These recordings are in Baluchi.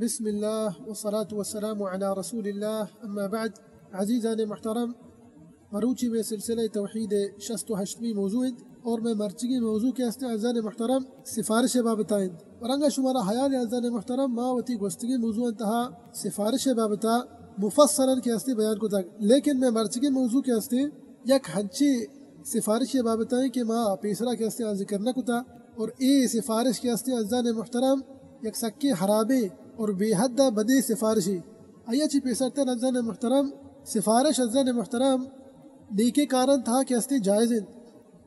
بسم اللہ والصلاة والسلام علی رسول اللہ، اما بعد۔ عزیزان محترم، مروچی میں سلسلہ توحید شست و ہشتمی موضوع انت، اور میں مرچگی موضوع کے استے عزیزان محترم سفارش بابتا انت۔ اور انگا شمارا حیال عزیزان محترم، ما وتی گوستگی موضوع انتہا سفارش بابتا مفصلاً کے استے بیان کو تک، لیکن میں مرچگی موضوع کے استے یک ہنچی سفارش بابتا ہیں کہ ما پیسرا کے استے ذکر نہ کتا، اور اے سفارش کے استے عزیزان محترم یک سکیں حرابیں اور بے حد بدیں سفارشے۔ آیا چی پیسرتر عزیزان محترم، سفارش عزیزان محترم نیکیں کاران تہا کے استے جائز انت،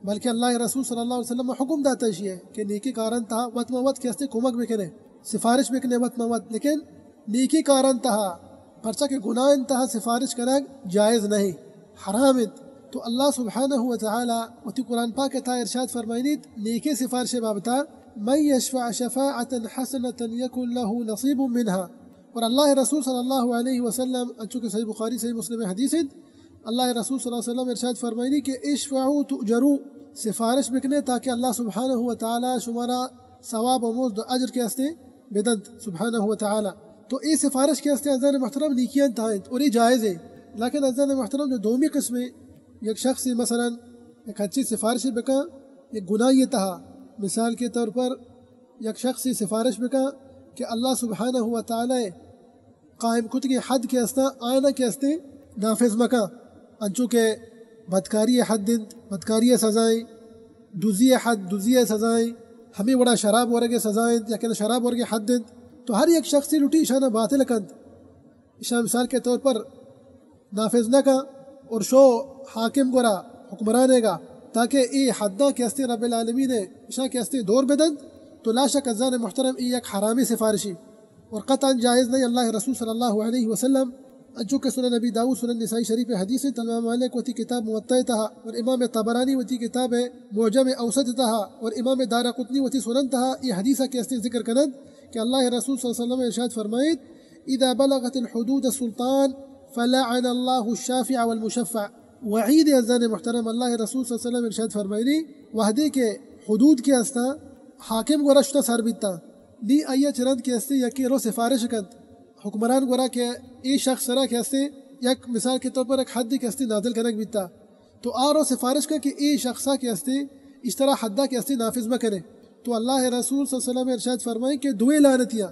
بلکہ اللہ رسول صلی اللہ علیہ وسلم حکم داتا اشی ہے کہ نیکیں کاران تہا وت ما وت کے استے کمک بکنے، سفارش بکنے وت ما وت، لیکن نیکیں کاران تہا، پرچا کہ گناہان تہا سفارش کنگ جائز نہیں، حرام انت۔ تو اللہ سبحانہ و تعالی وتی قرآن پاک تہا ارشاد فرمائنیت نیکیں سفارش بابتا، من یشفع شفاعة حسنة یکن لہ نصیب منها۔ اور اللہ رسول صلی اللہ علیہ وسلم، انچو کہ صحیح بخاری صحیح مسلم حدیث انت، اللہ رسول صلی اللہ علیہ وسلم ارشاد فرمائنی کہ اشفعوا تؤجروا، سفارش بکنے تاکہ اللہ سبحانہ و تعالی شمارا ثواب و مزد و اجر کے استے بدنت سبحانہ و تعالی۔ تو اے سفارش کے استے عزیزان محترم نیکیان تہا انت اور اے جائز ہے۔ لیکن عزیزان محترم جو دومی قسم ہے، یک شخص مثلاً یک ہنچی سفارش بکا، یک گناہی تہا، مثال کے طور پر یک شخص سفارش بکا کہ اللہ سبحانہ و تعالی قائم کتگیں حد کے استا آیانا کے استے نافذ مکا، انچو کہ بدکاری حد انت، بدکاری سزائیں، دزی حد، دزی سزائیں، ہمیں وڑا شراب ورگ سزائیں، یا کہ شراب ورگ حد انت، تو ہر یک شخصی لوٹی اشانا باطل کنت۔ اشاں مثال کے طور پر نافذ نہ کن اور شو حاکم گورا، حکمرانے گا، تاکہ اے حداں کے استے رب العالمین اشاں کے استے دور بدنت، تو لا شک عزیزان محترم اے یک حرامی سفارشی۔ اور قطعاً جائز نہیں۔ اللہ رسول صلی اللہ علیہ وسلم، انچو کہ سنن ابی داؤد، سنن نسائی شریف حدیث انت، امام مالک وتی کتاب موطا تہا اور امام طبرانی وتی کتاب معجم اوسط تہا اور امام دارقطنی وتی سنن تہا اے حدیث کے استے ذکر کنند کہ اللہ رسول صلی اللہ علیہ وسلم ارشاد فرمائیت، اذا بلغت الحدود السلطان فلعن الله الشافع والمشفع۔ وعید عزیزان محترم، اللہ رسول صلی اللہ علیہ وسلم ارشاد فرمائنی، وہدے کہ حدود کے استا حاکم گورا شتا سر بیتا، نی آیا چرند کے استے یکی رو سفارش کنت حکمران گورا کہ اے شخص سرا کے استے یک مثال کے طور پر یک حد کے استے نازل کنگ بیتا، تو آ رو سفارش کن کہ اے شخصا کے استے اشترا حدا کے استے نافذ مکنے۔ تو اللہ رسول صلی اللہ علیہ وسلم ارشاد فرمائیں کہ دوئے لعنتیاں،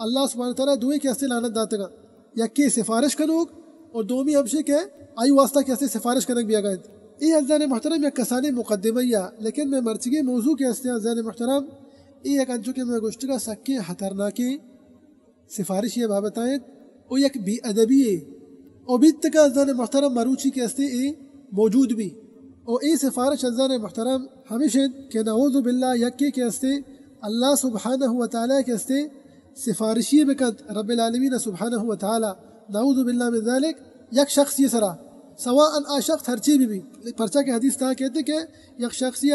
اللہ سبحانہ وتعالی دوئے کے استے لعنت داتگا، یکی سفارش کنوک اور دومی ہمشے کہ آئی واسطہ کے استے سفارش کنگ بیا گئے۔ اے عزیزان محترم یک کسانی مقدمہ یا، لیکن میں مرچگی موضوع کے استے عزیزان محترم، اے یک انچو کہ میں گوشتگا سکیں خطرناکیں سفارشی بابت آیت او یک بے ادبی ہے۔ او بیت کا عزیزان محترم مروچی کے استے اے موجود بھی۔ او اے سفارش عزیزان محترم ہمیش انت کہ نعوذ باللہ یکی کے استے اللہ سبحانہ و تعالی کے استے سفارشی بکنت رب العالمین سبحانہ و تعالی، نعوذ باللہ من ذلک، یک شخصی سرا، سواء آ شخص ہرچی بھی بھی، پرچا کہ حدیث تہا کہتے کہ یک شخصی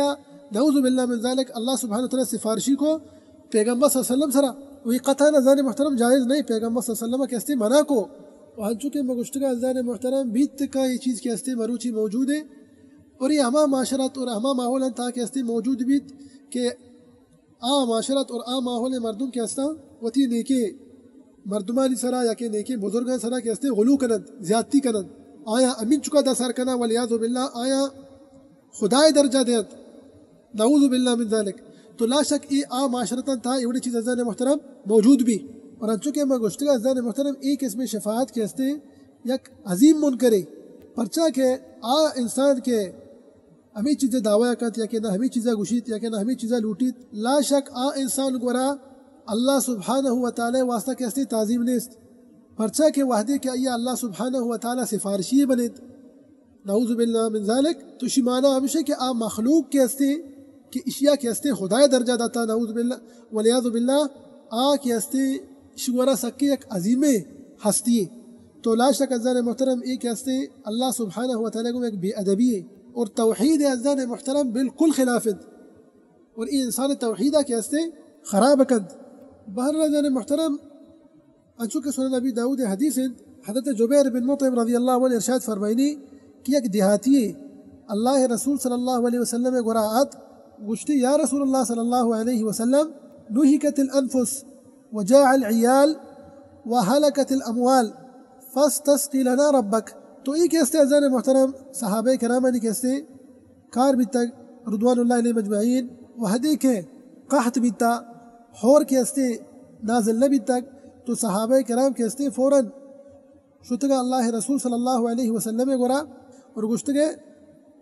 نعوذ باللہ من ذلک اللہ سبحانہ و تعالی سفارشی کو پیغمبر صلی اللہ علیہ وسلم سرا، وی قطعاً عزیزان محترم جائز نہیں، پیغمبر صلی اللہ علیہ وسلم کے استے منع کو۔ و ہنچو کہ مگوشتگا عزیزان محترم بیت کا یہ چیز کے استے مروچی موجود ہے، اور یہ ہما معاشرت اور ہما ماحول انت تہا کے استے موجود بیت کہ آ معاشرت اور آ ماحول مردم کے استا وتی نیکیں مردمانی سرا یا کہ نیکیں بزرگان سرا کے استے غلو کنند، زیادتی کنند، آیا امین چکا دسر کنا، والعیاذ باللہ، آیا خدائے درجہ دینت، نعوذ باللہ من ذلک۔ تو لا شک اے آ معاشرتان تہا اے وڑی چیز عزیزان محترم موجود بھی۔ اور انچو کہ ما گوشتگا عزیزان محترم اے قسم شفاعت کے استے یک عظیم منکرے، پرچا کہ آ انسان کے ہمیں چیزیں دعویٰ کنت یا کہ نہ ہمیں چیزیں گوشیت یا کہ نہ ہمیں چیزیں لوٹیت، لا شک آ انسان گورا اللہ سبحانہ و تعالی واسطہ کے استے تعظیم نیست۔ پرچا کہ وہدے کہ آیا اللہ سبحانہ و تعالی سفارشی بنیت، نعوذ باللہ من ذلک، تو شی معنی ہمیش ہے کہ آ مخلوق کے استے کہ اشیا کے استے خدائے درجہ داتا، نعوذ باللہ، والعیاذ باللہ، آ کے استے شی گورا سکے یک عظیم ہستی ہے۔ تو لا شک عزیزان محترم اے کے استے اللہ سبحانہ و تعالی کو ایک بے ادبی ہے اور توحید عزیزان محترم بالکل خلاف انت اور اے انسان توحیدہ کے استے خراب کنت۔ بہرحال عزیزان محترم، انچو کہ سنن ابی داؤد حدیث انت، حضرت جبیر بن مطعم رضی اللہ عنہ ارشاد فرمائنی کہ یک دیہاتی اللہ رسول صلی اللہ علیہ وسلم گورا آت، گوشتی، یا رسول اللہ صلی اللہ علیہ وسلم، نہکت الانفس وجاع العیال وهلكت الأموال فاستسق لنا ربك۔ تو اے کہ استے عزیزان محترم، صحابہ کرامانی کہ استے کار بیتگ، رضوان اللہ علیہم اجمعین، وہدے کہ قحط بیتا، ہور کہ استے نازل نہ بیتگ، تو صحابہ کرام کہ استے فوراً شتگا اللہ رسول صلی اللہ علیہ وسلم گورا اور گوشتگے،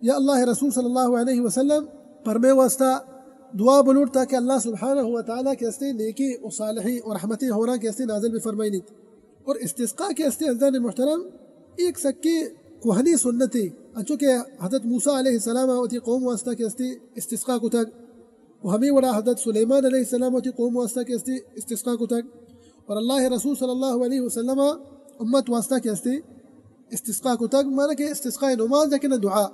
یا اللہ رسول صلی اللہ علیہ وسلم، پر مئے واسطہ دعا بلوٹ تاکہ اللہ سبحانہ و تعالیٰ کہ استے نیکی و صالحی و رحمتی ہوراں کہ استے نازل بفرمائینیت۔ اور استسقا کہ استے عزیزان محترم، ایک سکے کوہنی سنتے، انچو کہ حضرت موسیٰ علیہ السلام وتی قوم واسطہ کہ استے استسقا کتگ، و ہمے وڑا حضرت سلیمان علیہ السلام وتی قوم واسطہ کہ استے استسقا کتگ، اور اللہ رسول صلی اللہ علیہ وسلم امت واسطہ کہ استے استسقا کتگ، معنی کہ استسقا نماز کہ نہ دعا۔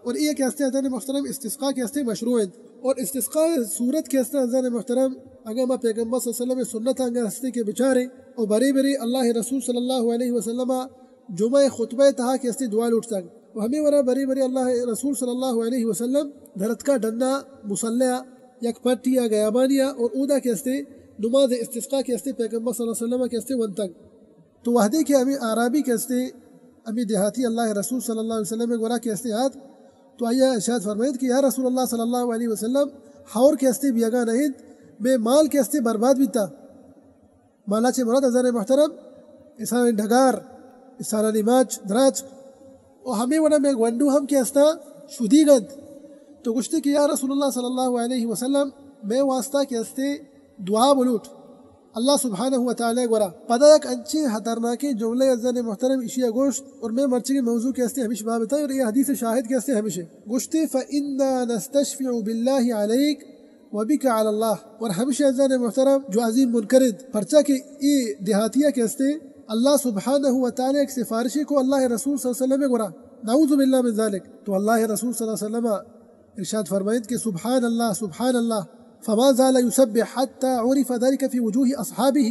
اور اے کہ استے عزیزان محترم، استسقا کہ استے مشروع انت۔ اور استسقا صورت کہ استے عزیزان محترم، اگر ما پیغمبر صلی اللہ علیہ وسلم سنت انگا استے کہ بچارے، اور برے برے اللہ رسول صلی اللہ علیہ وسلم جمعہ خطبہ تہا کہ استے دعا لوٹتگ۔ و ہمے وڑا برے برے اللہ رسول صلی اللہ علیہ وسلم درتکا ڈنا مصلی یک پٹی یا گیابانی اور اودا کہ استے نماز استسقا کہ استے پیغمبر صلی اللہ علیہ وسلم کہ استے ونتگ۔ تو وہدے کہ ہمے اعرابی کہ استے ہمے دیہاتی اللہ رسول صلی اللہ علیہ وسلم گورا کہ استے آت، تو آیا ارشاد فرمائیت کہ یا رسول اللہ صلی اللہ علیہ وسلم، ہور کہ استے بیگا نہ انت، مئے مال کہ استے برباد بیتا۔ مالا چہ مراد عزیزان محترم، انسانانی ڈگار، انسانانی ماچ، دراچ، و ہمے وڑا مئے گونڈو ہم کہ استا شدیگ انت۔ تو گوشتے کہ یا رسول اللہ صلی اللہ علیہ وسلم، مئے واسطہ کہ استے دعا بلوٹ اللہ سبحانہ و تعالیٰ گورا۔ پدا یک انچیں خطرناکیں جملہ عزیزان محترم اشیا گوشت، اور مئے مرچگی موضوع کہ استے ہمیش بابتا، اور یہ حدیث شاہد کہ استے ہمیش ہے۔ گوشتے، فإنا نستشفع بالله عليك وبك على الله۔ اور ہمیشہ عزیزان محترم جو عظیم منکر انت، پرچا کہ اے دیہاتیہ کہ استے اللہ سبحانہ و تعالیٰ یک سفارشی کو اللہ رسول صلی اللہ علیہ وسلم گورا، نعوذ باللہ من ذلك۔ تو اللہ رسول صلی اللہ علیہ وسلم ارشاد فرمائیت کہ سبحان اللہ، سبحان اللہ، فما زال يسبح حتى عرف ذلك في وجوه أصحابه۔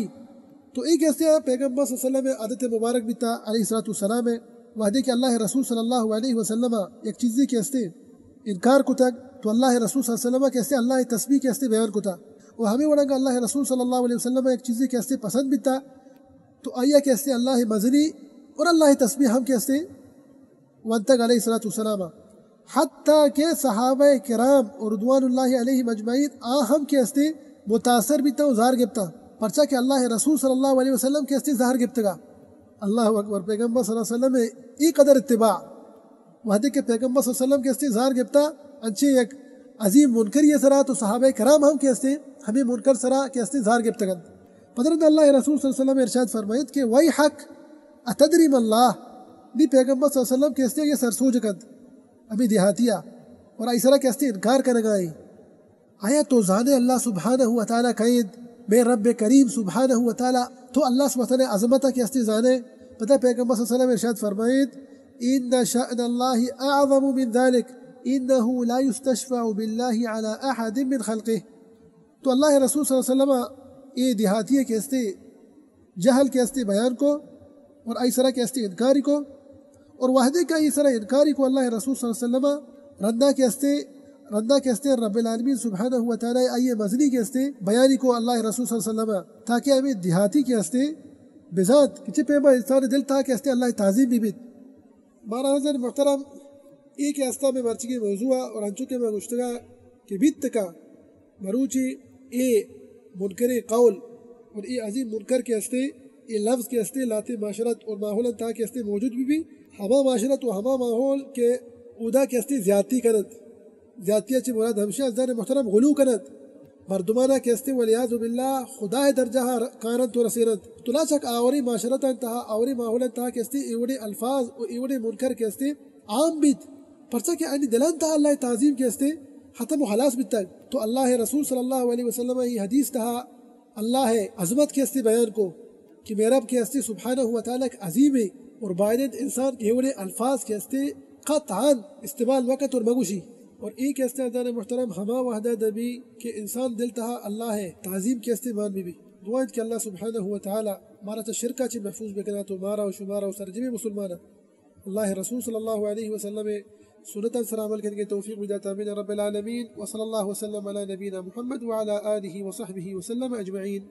تو اے کہ استے پیغمبر صلی اللہ علیہ وسلم عادت مبارک بیتا علیہ الصلوۃ والسلام، وہدے کہ اللہ رسول صلی اللہ علیہ وسلم یک چیزے کہ استے انکار کتگ، تو اللہ رسول صلی اللہ علیہ وسلم کہ استے اللہ تسبیح کہ استے بیان کتا۔ و ہمے وڑا کہ اللہ رسول صلی اللہ علیہ وسلم یک چیزے کہ استے پسند بیتا، تو آیا کہ استے اللہ مزنی اور اللہ تسبیح ہم کہ استے ونتگ علیہ الصلوۃ والسلام۔ حتیٰ کہ صحابہ کرام رضوان اللہ علیہم اجمعین آ ہم کہ استے متاثر بیتا و زہر گپتا، پرچا کہ اللہ رسول صلی اللہ علیہ وسلم کہ استے زہر گپتگا۔ اللہ اکبر، پیغمبر صلی اللہ علیہ وسلم اے قدر اتباع۔ وہدے کہ پیغمبر صلی اللہ علیہ وسلم کہ استے زہر گپتا، انچیں یک عظیم منکری سرا تو صحابہ کرام ہم کہ استے ہمے منکر سرا کہ استے زہر گپتگنت۔ پدرند اللہ رسول صلی اللہ علیہ وسلم ارشاد فرمائیت کہ ویحک اتدری ما اللہ، نی پیغمبر صلی اللہ علیہ وسلم کہ استے یہ سرسوج کنت ہمے دیہاتیا، اور آئی سرا کہ استے انکار کنگا ایں۔ آیا تو زانے اللہ سبحانہ و تعالیٰ کئے انت؟ مئے رب کریم سبحانہ و تعالیٰ، تو اللہ سبحانہ و تعالیٰ عظمت کہ استے زانے؟ پدا پیغمبر صلی اللہ علیہ وسلم ارشاد فرمائیت، ان شأن اللہ اعظم من ذلك، انه لا يستشفع بالله على احد من خلقه۔ تو اللہ رسول صلی اللہ علیہ وسلم اے دیہاتی کہ استے جہل کہ استے بیان کو اور آئی سرا کہ استے انکاری کو، اور وہدے کہ آئی سرا انکاری کو اللہ رسول صلی اللہ علیہ وسلم، رندا کہ استے، رندا کہ استے رب العالمین سبحانہ و تعالیٰ آئی مزنی کہ استے بیانی کو اللہ رسول صلی اللہ علیہ وسلم، تاکہ ہمے دیہاتی کہ استے بزانت کہ چہ پیما انسان دل تہا کہ استے اللہ تعظیم بی بیت۔ مارا عزیزان محترم، اے کہ استا مئے مرچگی موضوع اور انچو کہ میں گوشتگا کہ بیت کا مروچی اے منکر قول اور اے عظیم منکر کہ استے، اے لفظ کہ استے، لہتے معاشرت اور ماحول تہا کہ استے موجود بی بی، ہما معاشرت و ہما ماحول کہ اودا کہ استے زیادتی کنت۔ زیادتی چہ مراد ہمشہ عزیزان محترم غلو کنت۔ مردمانا کہ استے والعیاذ باللہ خدائے درجہ کارنت و رسینت۔ تو لاچک آوری معاشرت انت تہا، آوری ماحول انت تہا کہ استے اے وڑے الفاظ و اے وڑے منکر کہ استے عام بیت۔ پرچا کہ آنی دلان تہا اللہ تعظیم کہ استے ختم و خلاص بیتگ۔ تو اللہ رسول صلی اللہ علیہ وسلم ای حدیث تہا اللہ عظمت کہ استے بیان کو کہ مئے رب کہ استے سبحانہ و تعالیٰ کہ عظیم ہے اور باید انسان کہ اے وڑے الفاظ کہ استے قطعاً استعمال مکت اور مگوشی۔ اور اے کہ استے عزیزان محترم ہما وہدہ دبی کہ انسان دل تہا اللہ تعظیم کہ استے مان بی بی۔ دعا انت کہ اللہ سبحانہ و تعالیٰ مارا چہ شرکا چہ محفوظ بکنات و مارا و شمارا و سرجمیں مسلمانا اللہ رسول صلی اللہ علیہ وسلم سنتاں سر عمل کنگے توفیق بدات۔ آمین رب العالمین۔ وصلی اللہ وسلم علی نبینا محمد وعلی آلہ وصحبہ وسلم اجمعین۔